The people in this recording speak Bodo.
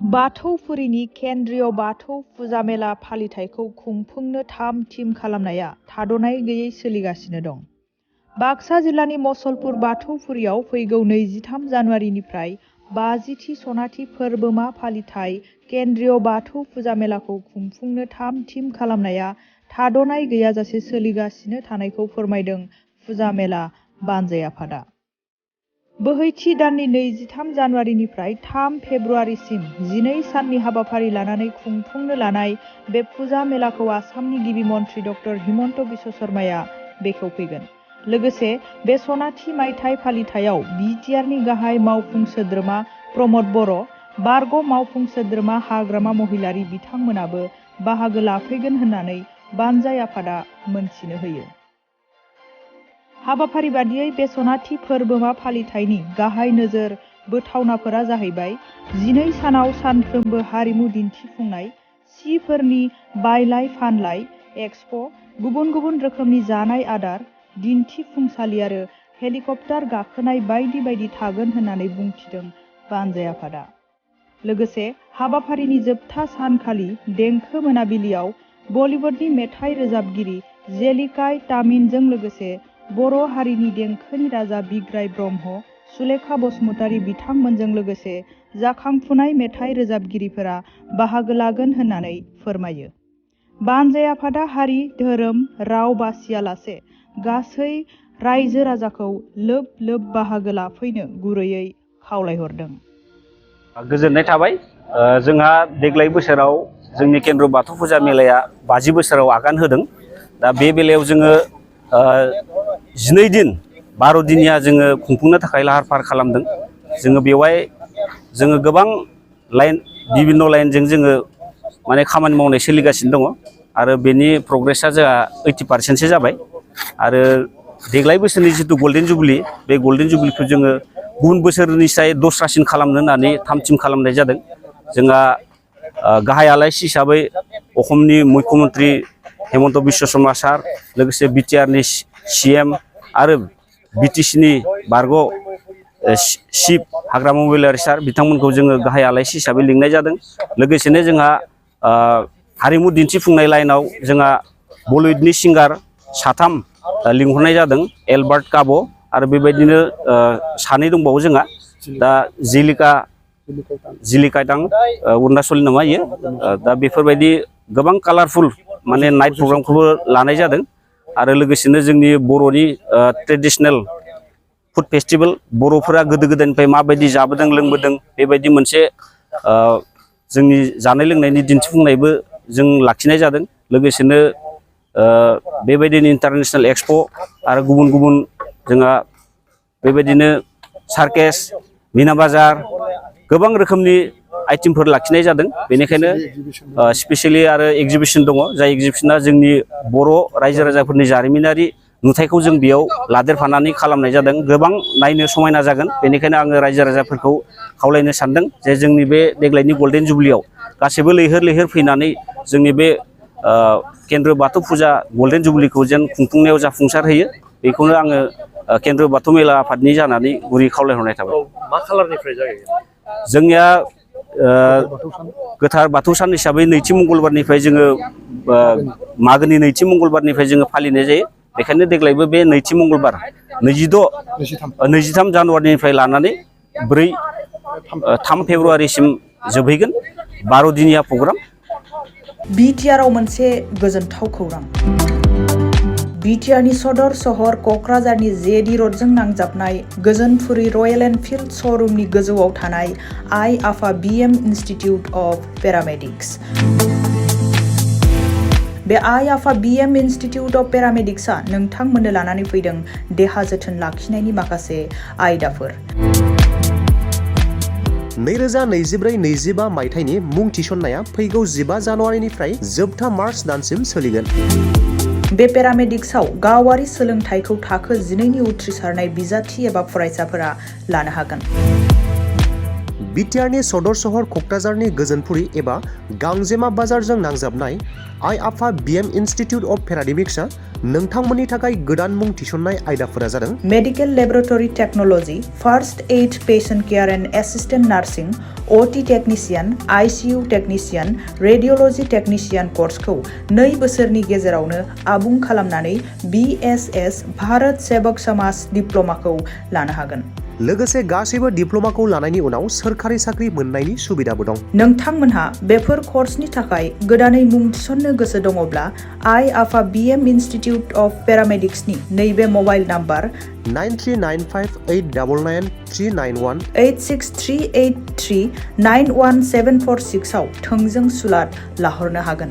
बाथौफुरिनि केन्द्रीय बाथौ फुजा मेला फालिथायखौ खुंफुंनो थाम-थिम खालामनाया थाद'नाय गैयै सोलिगासिनो दं। बाक्सा जिल्लानि मसलपुर बाथौफुरियाव फैगौ 23 जानुवारिनिफ्राय 50थि सनाथि फोरबोमा फालिथाय केन्द्रीय बाथौ फुजा मेलाखौ खुंफुंनो थाम-थिम खालामनाया थाद'नाय गैयाजासे सोलिगासिनो थानायखौ फोरमायदों फुजा मेला बानजाय आफादा। बोहैथि दाननि 23 जानुवारिनिफ्राय 3 फेब्रुवारिसिम 12 साननि हाबाफारि लानानै खुंफुंनो लानाय बे फुजा मेलाखौ आसामनि गिबि मन्थ्रि डक्टर हिमन्त बिश्व शर्माया बेखेवफैगोन। लोगोसे बे सनाथि मायथाइ फालिथायाव बिटिआरनि गाहाय मावफुं सोद्रोमा प्रमद बर', बारग' मावफुं सोद्रोमा हाग्रामा महिलारि बिथांमोनाबो बाहागो लाफैगोन होननानै बानजाय आफादा मोनथिनो होयो। हाबाफारि बादियै बे सनाथि फोरबोमा फालिथायनि गाहाय नोजोर बोथावनाफोरा जाहैबाय 12 सानाव सानफ्रोमबो हारिमु दिन्थिफुंनाय, सिफोरनि बायलाय फानलाय, एक्सप', गुबुन गुबुन रोखोमनि जानाय आदार, दिन्थिफुंसालि आरो हेलिकप्टार गाखोनाय बायदि बायदि थागोन होननानै बुंथिदों बानजाय आफादा। लोगोसे हाबाफारिनि जोबथा सानखालि देंखो मोनाबिलियाव बलिउडनि मेथाइ रोजाबगिरि जेलिकाय तामिनजों लोगोसे बर' हारिनि देंखोनि राजा बिग्राय ब्रह्म, सुलेखा बसुमतारी बिथांमोनजों लोगोसे जाखांफुनाय मेथाइ रोजाबगिरिफोरा बाहागो लागोन होननानै फोरमायो। बानजाय आफादा हारि, धोरोम, राव बासियालासे गासै रायजो राजाखौ लोब लोब बाहागो लाफैनो गुरैयै खावलायहरदों। गोजोननाय थाबाय। जोंहा देग्लाय बोसोराव जोंनि केन्द्र बाथौ फुजा मेलाया 50 बोसोराव आगान होदों। दा बे बेलायाव जोङो 12 दिन 12 दिनिया जोङो खुंफुंनो थाखाय लाहार फाहार खालामदों। जोङो बेवहाय जोङो गोबां बिभिन्न लाइनजों जोङो माने खामानि मावनाय सोलिगासिनो दङ आरो बेनि प्रग्रेसा जोंहा 80% जाबाय। आरो देग्लाय बोसोरनि जिथु गल्डेन जुबलि, बे गल्डेन जुबलिखौ जोङो गुबुन बोसोरनिफ्राय दस्रासिन खालामनो होननानै थाम-थिम खालामनाय जादों। जोंहा गाहाय आलासि हिसाबै अखमनि मुख्यमन्त्रि हिमन्त बिश्व शर्मा सार, लोगोसे बिटिआरनि सिएम आरो बिटिसिनि बारग' चिफ हाग्रामा महिलारि सार बिथांमोनखौ जोङो गाहाय आलासि हिसाबै लिंनाय जादों। लोगोसेनो जोंहा हारिमु दिन्थिफुंनाय लाइनाव जोंहा बलिउडनि सिंगार 3 लिंहरनाय जादों, एलबार्ट काब' आरो बेबायदिनो 2 दंबावो जोंहा। दा जिलिकातां अरुणाचलनि नामा इयो। दा बेफोरबायदि गोबां कालारफुल माने नाइट प्रग्रामखौबो लानाय जादों। आरो लोगोसेनो जोंनि बर'नि ट्रेडिसनेल फुड फेस्टिभेल, बर'फोरा गोदो गोदायनिफ्राय माबायदि जाबोदों लोंबोदों बेबायदि मोनसे जोंनि जानाय लोंनायनि दिन्थिफुंनायबो जों लाखिनाय जादों। लोगोसेनो बेबायदिनो इन्टारनेशनेल एक्सप' आरो गुबुन गुबुन जोंहा बेबायदिनो सार्केस, मिना बाजार गोबां रोखोमनि आइटेमफोर लाखिनाय जादों। बेनिखायनो स्पेसियेलि आरो एगजिबिसन दङ, जाय एगजिबिसना जोंनि बर' रायजो राजाफोरनि जारिमिनारि नुथायखौ जों बेयाव लादेरफानानै खालामनाय जादों। गोबां नायनो समायना जागोन। बेनिखायनो आङो रायजो राजाफोरखौ खावलायनो सानदों जे जोंनि बे देग्लायनि गल्डेन जुबलियाव गासैबो लैहोर लैहोर फैनानै जोंनि बे केन्द्र बाथौ फुजा गल्डेन जुबलिखौ जेन खुंफुंनायाव जाफुंसार होयो, बेखौनो आङो केन्द्र बाथौ मेला आफादनि जानानै गुरै खावलायहरनाय थाबाय। मा खालारनिफ्राय जायो? जोंनिया गोथार बाथौ सान हिसाबै 2थि मंगलबारनिफ्राय जोङो मागोनि 2थि मंगलबारनिफ्राय जोङो फालिनाय जायो। बेखायनो देग्लायबो बे 2थि मंगलबार 23 जानुवारिनिफ्राय लानानै 3 फेब्रुवारिसिम जोबहैगोन। 12 दिनिया प्रग्राम। बिटिआरआव मोनसे गोजोनथाव खौरां। बिटिआरनि सदर सहर क'क्राझारनि जेडि र'डजों नांजाबनाय गोजोनपुरी रयेल एनफिल्ड श'रुमनि गोजौआव थानाय आइ आफा बिएम इनस्टिट्युट अफ पेरामेडिक्स। बे आइ आफा बिएम इनस्टिट्युट अफ पेरामेडिक्सआ नोंथांमोननो लानानै फैदों देहा जोथोन लाखिनायनि माखासे आयदाफोर। 2024-25 मायथाइनि मुं थिसननाया फैगौ 15 जानुवारिनिफ्राय जोबथा मार्च दानसिम सोलिगोन। बे पेरामेडिक्सआव गावारि सोलोंथाइखौ थाखो 12नि उथ्रिसारनाय बिजाथि एबा फरायसाफोरा लानो हागोन। बिटिआरनि सदर सहर कक्राझारनि गोजोनपुरी एबा गांजेमा बाजारजों नांजाबनाय आइ आफा बिएम इन्स्टिटिउट अफ पेरामेडिक्सआ नोंथांमोननि थाखाय गोदान मुं थिसननाय आयदाफोरा जादों medical laboratory technology, first aid patient care and assistant nursing, OT technician, ICU technician, radiology technician कर्सखौ 2 बोसोरनि गेजेरावनो आबुं खालामनानै BSS भारत सेवक समाज डिप्ल'माखौ लानो हागोन। लोगोसे गासैबो डिप्ल'माखौ लानायनि उनाव सोरखारि साख्रि मोननायनि सुबिदाबो दं। नोंथांमोनहा बेफोर कर्सनि थाखाय गोदानै मुं थिसननो गोसो दङब्ला आइ आफा बिएम इन्स्टिटिउट अफ पेरामेडिक्सनि नैबे मबाइल नाम्बार 9395899391 86383917446 आव थोंजों सुलाद लाहरनो हागोन।